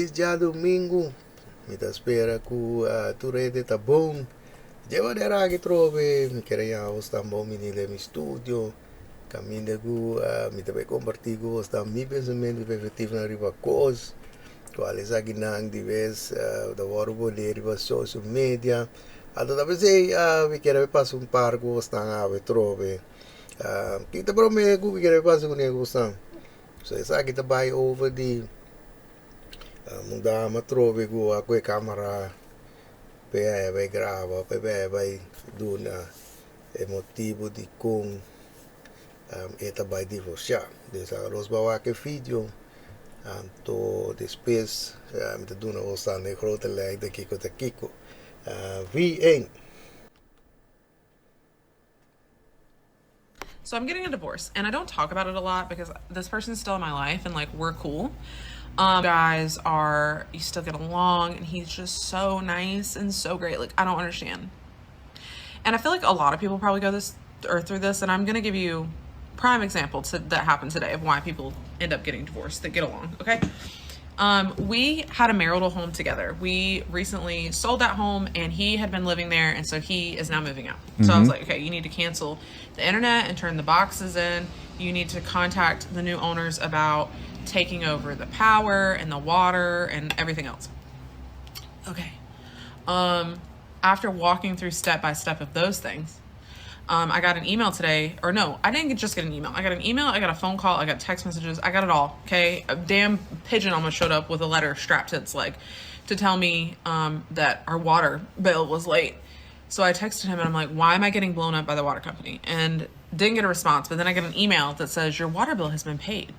Felis djadumingu. Mi ta spera ku tur hende ta bon. Dje manera aki trobe mi kere yama bos tan bon bini den mi studio kaminda ku mi ta bai kompartí ku bos tan mi pensamentu i perspektivanan riba kos kual esakinan di bes ta wòrdu pone riba social media. Anto ta p'esei mi kere bai pasa un par ku bos tan awe trobe. Ki ta promé ku mi kere bai pasa kuné ku bos tan? So esaki ta bai over di un dama trobe ku a kohe kamara p'e a bai graba, p'e a bai duna e motibu dikon e ta bai divorsiá. Des a nos bai wak e video, anto despues mi ta duna boso e grote lei di kiko ta kiko. VN. So I'm getting a divorce, and I don't talk about it a lot because this person's still in my life and like we're cool. Guys are you still get along, and he's just so nice and so great. Like I don't understand. And I feel like a lot of people probably go this or through this, and I'm gonna give you prime example to, that happened today of why people end up getting divorced that get along. Okay. We had a marital home together. We recently sold that home and he had been living there and so he is now moving out. So I was like, okay, you need to cancel the internet and turn the boxes in. You need to contact the new owners about taking over the power and the water and everything else. Okay. After walking through step by step of those things, I got an email today, or no, I didn't just get an email. I got an email, I got a phone call, I got text messages, I got it all. Okay. A damn pigeon almost showed up with a letter strapped to its leg to tell me that our water bill was late. So I texted him and I'm like, why am I getting blown up by the water company? And didn't get a response, but then I get an email that says your water bill has been paid.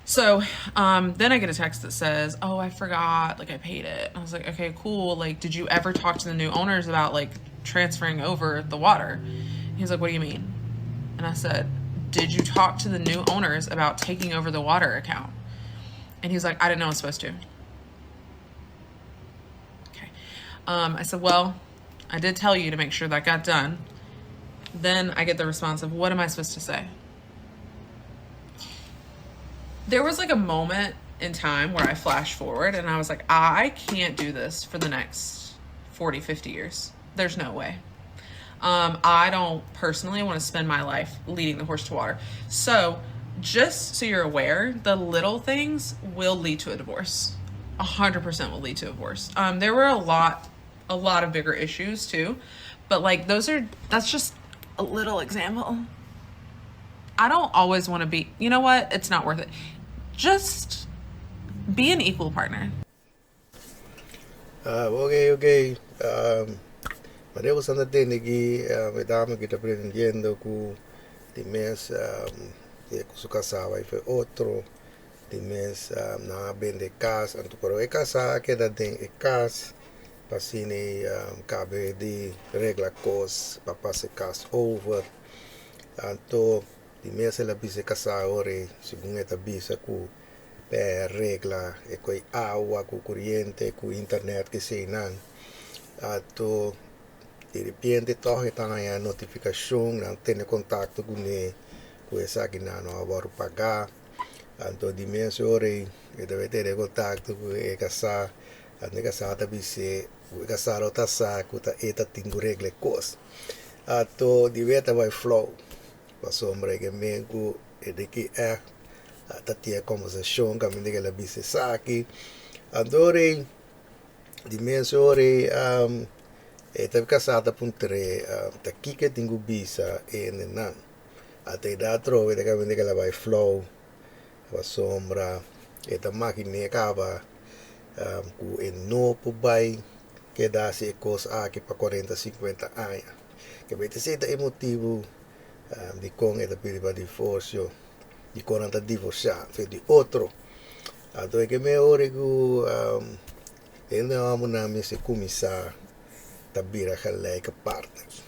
So then I get a text that says, oh, I forgot, like I paid it. And I was like, okay, cool. Like, did you ever talk to the new owners about like transferring over the water? He's like, what do you mean? And I said, did you talk to the new owners about taking over the water account? And he's like, I didn't know I was supposed to. Okay. I said, well, I did tell you to make sure that got done. Then I get the response of, what am I supposed to say? There was like a moment in time where I flashed forward and I was like, I can't do this for the next 40, 50 years. There's no way. I don't personally want to spend my life leading the horse to water. So just so you're aware, the little things will lead to a divorce. 100% will lead to a divorce. There were a lot of bigger issues too, but like that's just a little example. I don't always want to be, you know what? It's not worth it. Just be an equal partner. Ah, ok. Manera bo ta tende aki, e dama ku ta pretendiendo ku di mes ku su kasá bai for otro, di mes nan a bende kas, anto pero e kasá a keda den e kas pa asina kaba di regla kos pa pasa e kas over. Anto di mes el a bisa e kasá ora segun e ta bisa ku e regla e ku awa, ku koriente, ku internet ke eseinan. Anto di repente tòg e ta haña notifikashon, nan tene kontakto kuné ku esakinan no a wòrdu pagá. Anto di mes ora ei e ta bai tene kontakto ku e kasá, anto e kasá ta bis'é ku e kasá no ta sa ku ta e ta tin ku regla e kos. Anto di bes ta bai flou pasobra e ke men ku e di ki ègt ta tin e kombersashon kaminda ku el a bisa esaki. Anto ora ei di mes ora ei e ta kasá ta puntr'é ta kiko e tin ku bisa e hendenan. Ata e da atrobe ta kaminda ku el a bai flou pasobra e ta makiné kaba ku e no por bai keda hasi e kos aki pa 40, 50 aña. Ke ta esei ta e motibu dikon e ta pidi pa divorsio, dikon nan ta divorsiá for di otro. Anto e ke mehor e ku hende hòmbernan mester kuminsá ta bira gelijke partners.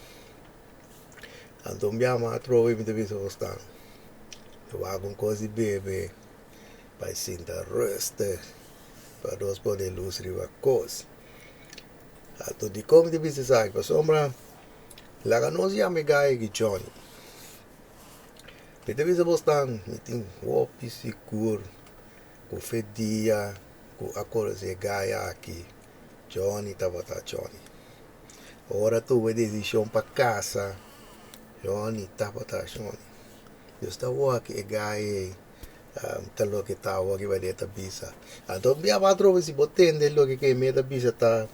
Anto un biaha mas atrobe mi ta bisa bos tan, mi wak un kos di bebe pa e sinta rustig pa nos pone lus riba kos. Anto dikon mi ta bisa esaki? Pasobra laga nos yama e guy aki Johnny. Mi ta bisa bos tan, mi tin hopi sigur ku fe dia. ku a konosé e gai aki, Johnny tabata Johnny. Ora tuma e desishon pa kasa, Johnny tabata Johnny. Dios ta wak e gai ei ta loke ta awor riba di e ta bisa. Anto bia bo atrobe si bo tende loke ke mi ta bisa ta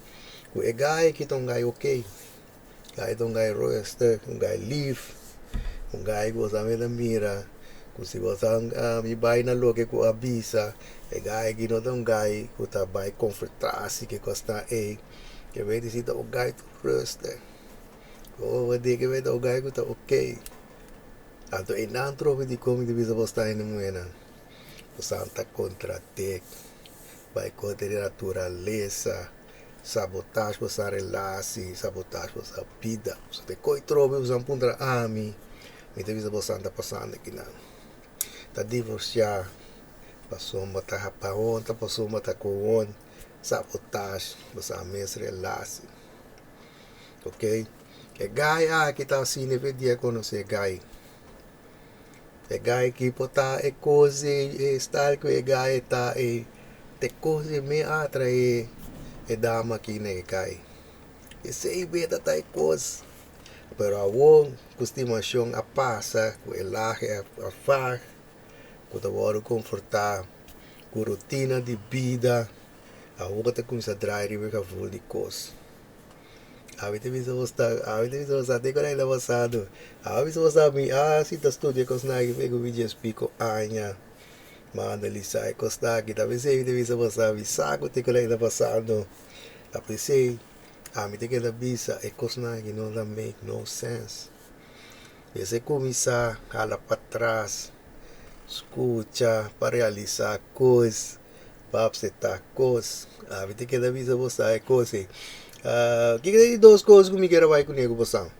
ku e gai aki ta un gai ok. Gai ta un gai rustig, un gai lif, un gai ku bo sa mester mira ku si bo sa mi bai na loke ku a bisa e gai aki no ta un gai ku ta bai konfrontá si ke kos ta ei. Ke bay di si ta un gai rustig. Bo di ke ta un gai ku ta ok. Anto einan trobe di kon mi ta bisa bo sta hende muhénan. Bo santa kontradik, bai kontra di naturalesa, sabotage bo sa relasi, sabotage bo sa bida. So te koi trobe bo san puntra ami, mi ta bisa bo santa pasando akinan. Ta divorsiá pasobra bo ta hapahon, ta pasobra bo ta kohon, sabotage bo sa mes relasi. Ok. E guy aki ta asina e dia conoce e guy. E guy ki por ta e cos e style cu e guy ta e te cos e me atrae e dama aki na e guy. Esey beta ta e cos. Pero awor cu stimacion a pasa cu e lahe a vaag cu ta wordo conforta cu rutina di bida awor ta cuminsa draai riba e gevoel di cos. Ami ta bisa bo sta, ami ta bisa bo sa te ku na pasado. Ami bisa bo sa mi a si ta studia kosnan aki p'e ku mi djes piko aña. Mi a analisá e kosnan aki. Ta p'esei mi ta bisa bo sa mi sa ku te ku na pasando. Ta p'esei ami ta keda bisa e kosnan aki no ta make no sense. Mester kuminsá hala patras, skucha pa realisá kos. Paps e ta kos. Abi ta keda bisa bo sa e kos ei. Kiko ta e di dos kos ku mi kier a bai kuné ku bosan?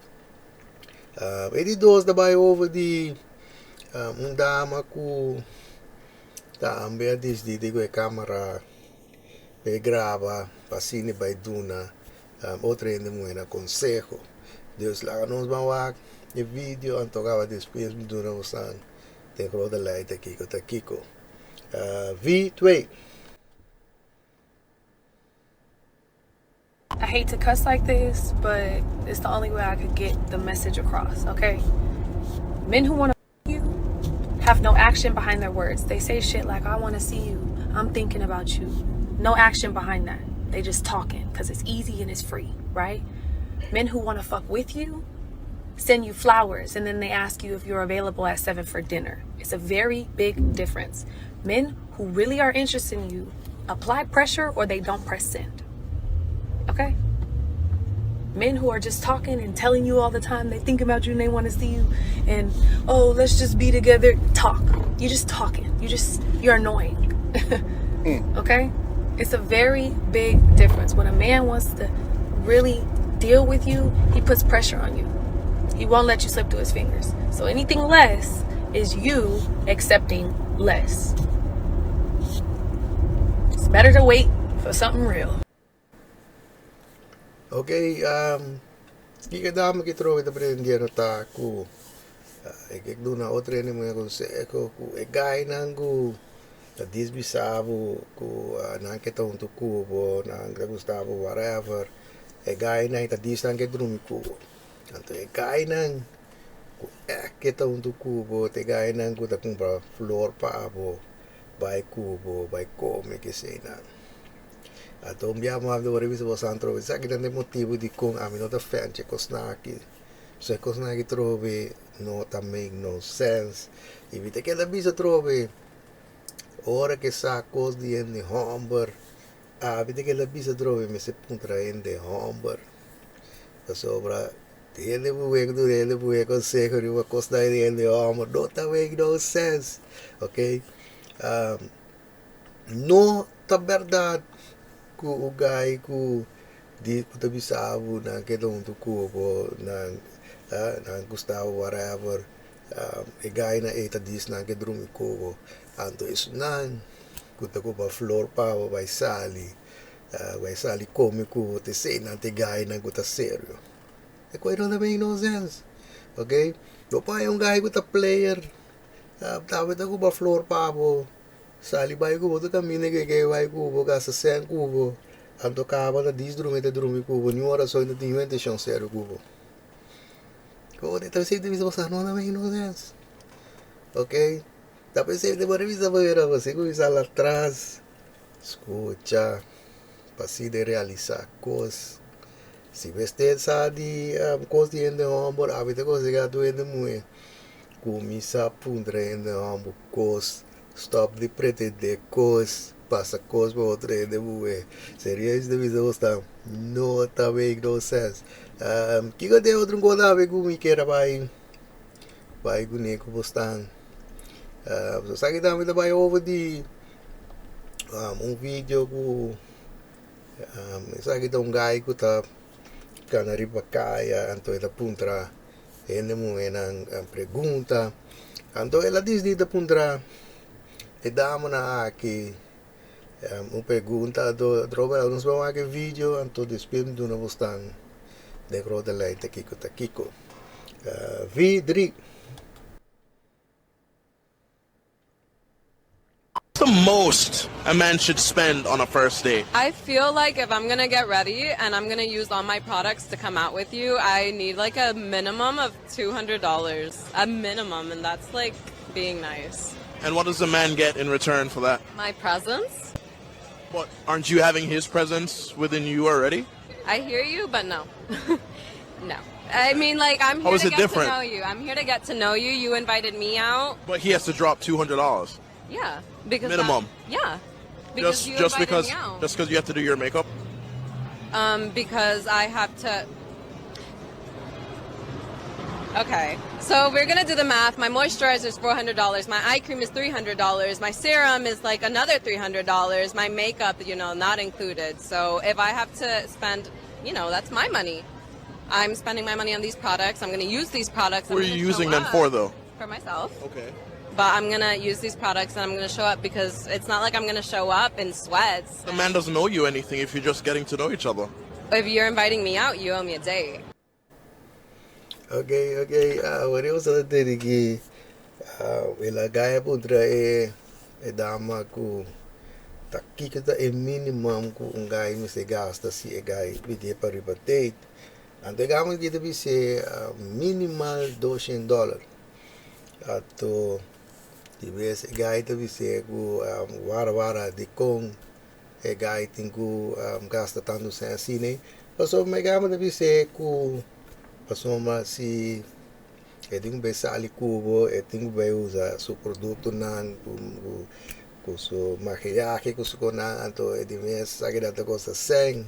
E di dos ta bai over di un dama ku tambe a disidí ku e kamera pa e graba pa asina e bai duna otro hende muhé nan konseho. Dus laga nos ban wak e video anto kaba despues mi duna bosan den grote lei ta kiko ta kiko. V2. I hate to cuss like this, but it's the only way I could get the message across, okay? Men who want to you have no action behind their words. They say shit like, I want to see you. I'm thinking about you. No action behind that. They just talking because it's easy and it's free, right? Men who want to fuck with you send you flowers and then they ask you if you're available at 7 for dinner. It's a very big difference. Men who really are interested in you apply pressure or they don't press send. Okay? Men who are just talking and telling you all the time they think about you and they want to see you and oh, let's just be together. Talk. You're just talking. You just you're annoying. Okay? It's a very big difference. When a man wants to really deal with you, he puts pressure on you. He won't let you slip through his fingers. So anything less is you accepting less. It's better to wait for something real. Ok, kiko dama ki trobe ta pretendiendo ta ku e ke duna otro hende muhé konseho ku e gainan ku ta disbisa bo ku nan ke ta huntu ku bo, nan ta gusta bo whatever, e gainan ta dis nan ke drumi ku bo. Anto e gainan ku èk ke ta huntu ku bo ta e gainan ku ta kumpra flor pa bo, bai ku bo, bai kome keseinan. Anto un bia mas lo revisa bo san trobe. Esaki ta e motibu dikon ami no ta fencha e kosnan aki. Pasobra e kosnan aki trobe no ta make no sense. I mi ta keda bisa trobe ora ke sa kos di hende hòmber, ami ta keda bisa trobe mester puntra hende hòmber. Pasobra hende muhé ku duna hende muhé konseho riba kosnan di hende hòmber no ta make no sense. Ok. No ta bèrdat ku un gai ku di ku ta bisa bo nan ke ta huntu ku bo nan nan gusta bo whatever e gainan ei ta dis nan ke drumi ku bo anto esunnan ku ta kuba flor pa bo bai sali bai sali kome ku bo ta esei nan ta e gainan ku ta serio e kos no ta make no sense ok bo por haña un gai ku ta player tambe ta kuba flor pa bo. Sali bai ku bo tur kaminda ke ke bai ku bo, gasta sèn ku bo, anto kaba ta dis drumi ta drumi ku bo, niun ora so no tin niun inteshon serio ku bo. Koe ta esei ta bisa bo sa no ta make no sense. Ok, ta pesei ta por bisa bo mira bo si kuminsá latras, skucha, pa asina realisá kos. Si mester sa di kos di hende hòmber, abi ta konsehá tur hende muhé, kuminsá puntra hende hòmber kos. Stop di pretende kos, pasa kos pa otro hende muhe. Serieus ta bisa bos ta no ta make no sense. Kiko ta e otro kos tambe ku mi kier a bai bai kuné ku bos tan? So esaki tambe ta bai over di un video ku esaki ta un guy ku ta kana riba kaya anto e ta puntra Hende muhénan a pregunta. Anto el a disdi ta puntra e damanan aki un pregunta. Anto Robert a nos bai wak e video anto despues mi duna bosnan den grote lijn ta kiko ta kiko. V3. What's the most a man should spend on a first date? I feel like if I'm gonna get ready and I'm gonna use all my products to come out with you, I need like a minimum of $200. A minimum, and that's like being nice. And what does the man get in return for that? My presence? But aren't you having his presence within you already? I hear you, but no. No. I mean, like, I'm How here is to it get different? to know you. I'm here to get to know you. You invited me out. But he has to drop $200. Yeah. Because Minimum. That, yeah. Because Just you just invited because me out. just because you have to do your makeup? Because I have to. Okay, so we're gonna do the math. My moisturizer is $400. My eye cream is $300. My serum is like another $300. My makeup, not included. So if I have to spend, that's my money. I'm spending my money on these products. I'm gonna use these products. Who I'm are you gonna show using them up for, though? For myself. Okay. But I'm gonna use these products and I'm gonna show up because it's not like I'm gonna show up in sweats. The man doesn't owe you anything if you're just getting to know each other. If you're inviting me out, you owe me a date. Ok, ok, awor nos ta tene ki el a gaya puntra e e dama ku ta kiko ta e minimum ku un guy mester gasta si e guy pidi pa riba date. Anto e dama ki ta bis'é minimal doshen dòler. Anto di bes e guy ta bis'é ku wara wara dikon e guy tin ku gasta tantu sèn asina pasobra e gama ta bis'é ku pasobra si e tin ku bai sali ku bo e tin ku bai usa su produktonan ku su makiyahe ku su konan anto e di mes esaki nan ta kosta sèn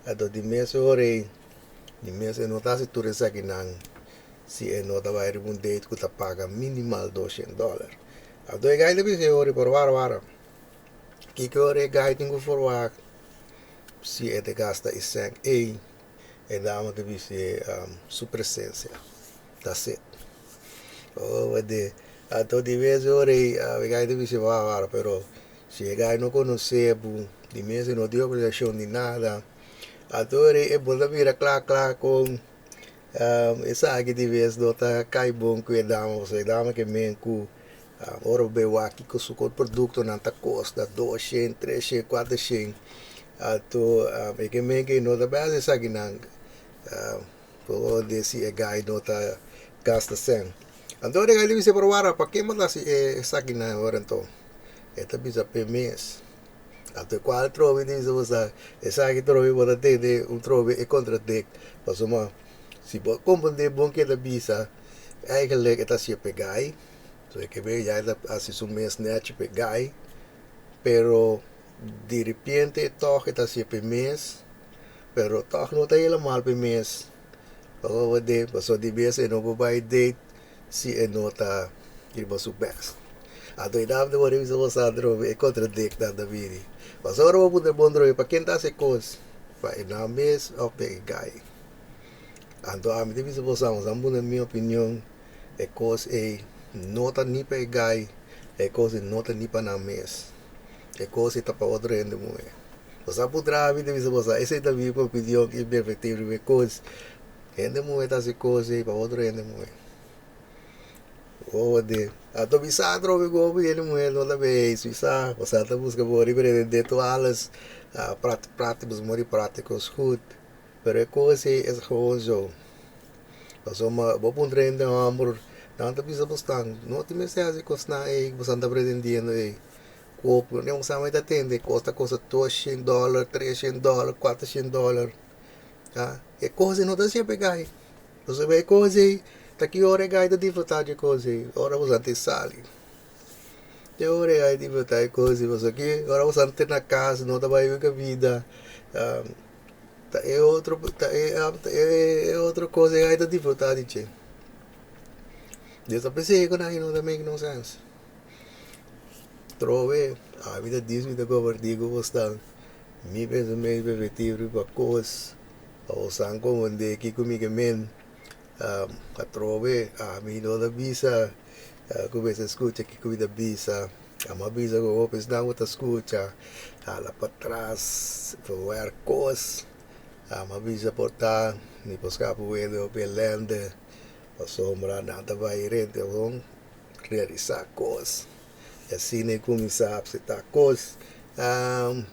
anto di mes ora ei di mes e no ta hasi tur esakinan si e no ta bai riba un date ku ta paga minimal doshen dòler anto e guy ta bis'é ora por wara wara. Kiko ora e guy tin ku forwak si e ta gasta e sèn ei, e dama ta bis'é su presensia. That's it. Oh wade. Anto di mes ora ei e guy ta bis'é wou wou pero si e guy no konosé bo di mes e no tin obligashon di nada. Anto ora ei e bo ta bira kla kla kon esaki di mes no ta kai bon ku e dama pasobra e dama ke men ku Ora bo bay wak kiko su productonan ta costa, doshen, treshen, cuatershen, anto e ke men ke no ta bay haci esakinan por deci e guy no ta gasta cen. Anto ora e guy ta bisa pero wara pake bo ta haci esakinan ora anto? E ta bisa p'e mes. Anto e cual trobe ta bisa bo sa esaki trobe bo ta tende un trobe e contradict pasobra si bo a comprende bon ke ta bisa eigenlijk e ta haci p'e guy. So e ke bay ya e ta hasi su mes nechi p'e guy, pero di repente tog e ta hasié p'e mes, pero tog no ta helemaal p'e mes. Pasobra de pasobra di bes e no por bay date si e no ta riba su best. Anto e dam ta wòrdu bisa bo sa atrobe e contradict nan ta bini. Pasobra bo puntra bon atrobe pa ken ta hasi e kos, pa e nan mes òf pa e guy. Anto ami ta bisa bo sa, bo sa pone mi opinion. E kos ei no ta ni pa e gai, e kos ei no ta ni pa nan mes. E kos ei ta pa otro hende muhé. Bo sa puntra ami ta bisa bo sa esei ta mi opinion i perspektiva riba e kos. Hende muhé ta hasi kos ei pa otro hende muhé. Hode. Anto mi sa atrobe ku hopi hende muher no ta beis. Mi sa, boso ta buska por riba pretende tur alles. Prat, prat, boso muri pratico is goed. Pero e kos ei es gewoon zo. Pasobra bo puntra hende hòmber, nan ta bisa bos tan, no tin mester hasi kosnan ei ku boso ta pretendiendo ei. Koop, bo sa ta tende, kosta kosta doshen dòler, treshen dòler, kuatershen dòler. E kos ei no ta siempre gai. Pasobra e kos ei, ta ki ora e gai ta disfrutá dje kos ei? Ora boso a tin sali. Te ora e gai disfrutá e kos ei, pasobra ki ora boso a tin na kas no ta bai ku bida. Ta e otro, ta e, ta e otro kos e gai ta disfrutá di dje. Dios ta pens'é ku nan no ta make no sense. Trobe, ami ta dis mi ta kompartí ku bosnan mi pensamentu perspectiva riba kos. Pa bo san komprendé kiko mi ke men. Atrobe ami no ta bisa ku mester skucha kiko mi ta bisa. Ami a bisa ku hopi esnan ku ta skucha hala patras verwer kos. Ami a bisa por ta mi por skapa wende hopi elende pasobra nan ta bai rente bon realisá kos. I asina e kuminsá apseptá kos.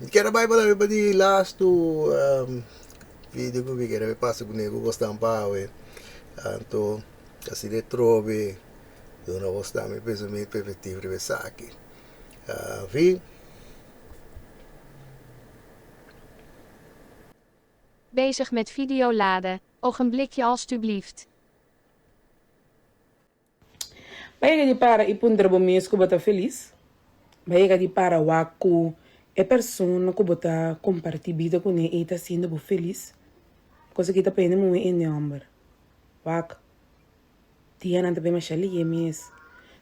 Mi kier a bai pa tambe pa di lastu video ku mi kier a pasa kuné ku bosnan pa awe. Anto asina e trobe duna bosnan mi pensamentu perspektiva riba esaki. Fin. Bezig met video laden, ogenblikje alstublieft. Ba yega di para i puntra bo mes ku bo ta felis? Ba yega di para wak ku e persona ku bo ta kompartí bida kuné ei ta hasiendo bo felis? Kos aki ta pa hende muhé i hende hòmber. Wak, dianan ta bai masha lihe mes.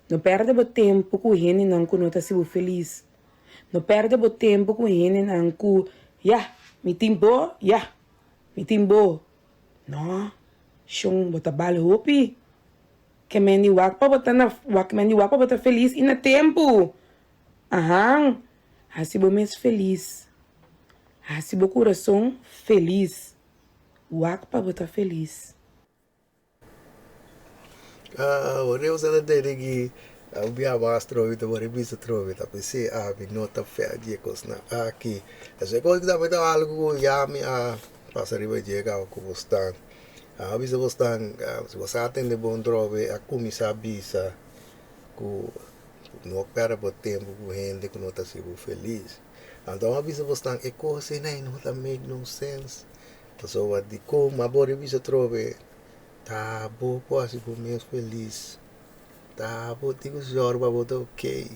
No pèrdè bo tempu ku hendenan ku no ta hasi bo felis. No pèrdè bo tempu ku hendenan ku, yah, mi tin bo, yah, mi tin bo. No, shon, bo ta bal hopi. Ke men di wak pa bo ta na wak men di wak pa bo ta felis i na tempu. Ahan, hasi bo mes felis. Hasi bo kurason felis. Wak pa bo ta felis. Ah, ora eu sa tende ki un bia mas trobe ta mori bisa trobe ta pensé ah mi no ta fe di e kosnan aki. Eso e kos ki tambe ta algu ku ya mi a pasa riba dje kaba ku bo stan. A bisa bo stan si bo sa atende bon trobe a kuminsá bisa ku no pèrdè bo tempu ku hende ku no ta hasi bo felis. Anto a bisa bo stan e kos ei no ta make no sense. Pasobra dikon a bo bisa trobe ta bo por hasi bo mes felis. Ta bo tin ku sòru pa bo ta okay.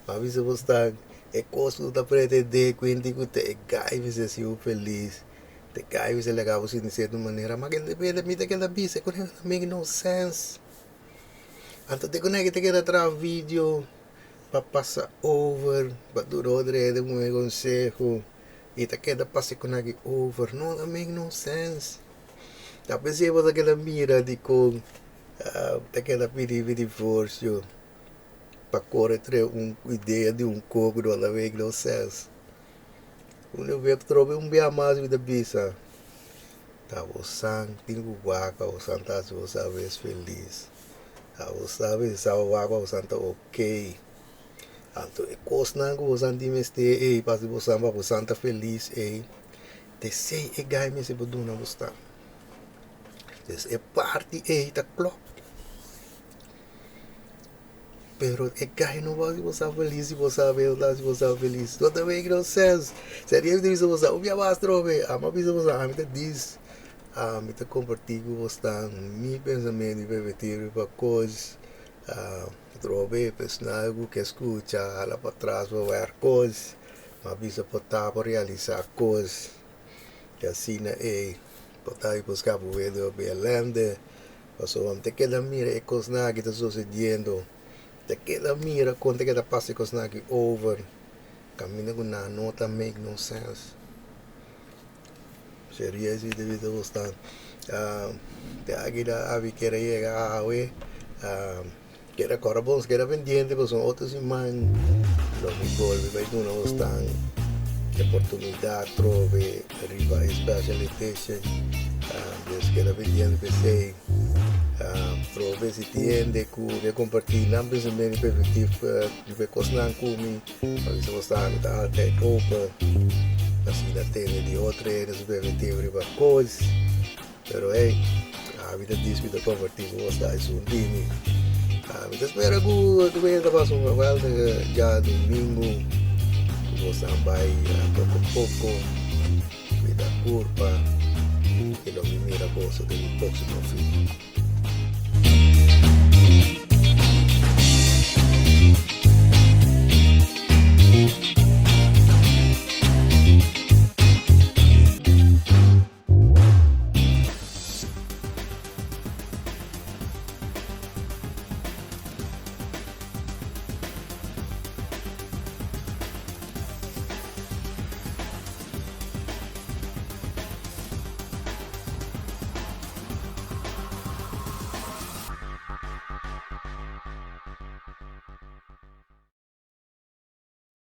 A bisa bo stan e kos ku ta pretendé ku hende ku ta e gai mester hasi bo felis. Te kai bisa laga bo sinti sierto manera ma kende bende mi ta keda bisa ku no ta make no sense. Anto te kune te keda traha video pa pasa over pa duna otro hende un buen conseho y ta keda pasa e kunaki over no ta make no sense. Ta pesey bo ta keda mira dikon ta keda pidi divorcio pa kore trae un idea di un koko no ta make no sense. Unda bo trobe un bia mas mi ta bisa, ta bo san tin ku wak pa bo san ta hasi bo sa bes felis. Ta bo sa bes sa bo wak pa bo san ta ok. Anto e kosnan ku bo san tin mester ei pa hasi bo san pa bo san ta felis ei, ta esei e gai mester por duna bo stan. Des e parti ei ta klòp. Pero e gai no wou si bo sa felis si bo sa bel ta si bo sa felis no ta make no sense seria mi ta bisa bo sa un bia mas trobe ami a bisa bo sa ami ta dis ami ta comparti cu bo stan mi pensamento mi perspectiva riba cos trobe personal cu ke scucha hala pa tras pa wèr cos mi a bisa por ta por realisa cos y asina ey por ta y por scapa wende hopi elende. Pasobra mi ta keda mira e kosnan aki ta sosediendo, mi ta keda mira kon ta keda pasa e kosnan aki over, kaminda ku nan no ta make no sense. Seria si ta bisa bo stan te aki ta abi kier a yega awe, keda kòrda bon, keda pendiente pasobra otro siman lo mi bolbe bai duna bo stan e oportunidat trobe. Riba e special edition. Dios keda pendiente p'esei. Probe si tin hende ku ke kompartí nan pensamentu i perspektiva riba e kosnan ku mi, pa bisa bo sa mi ta altijd open pa asina tende di otro hende su perspektiva riba kos. Pero hey, ami ta dis mi ta kompartí ku bo sa esun di mi. Mi ta spera ku e hende ta pasa un geweldige djadumingu, ku bosan bai poko poko. Cuida curpa y lo mi mira boso den mi proximo video.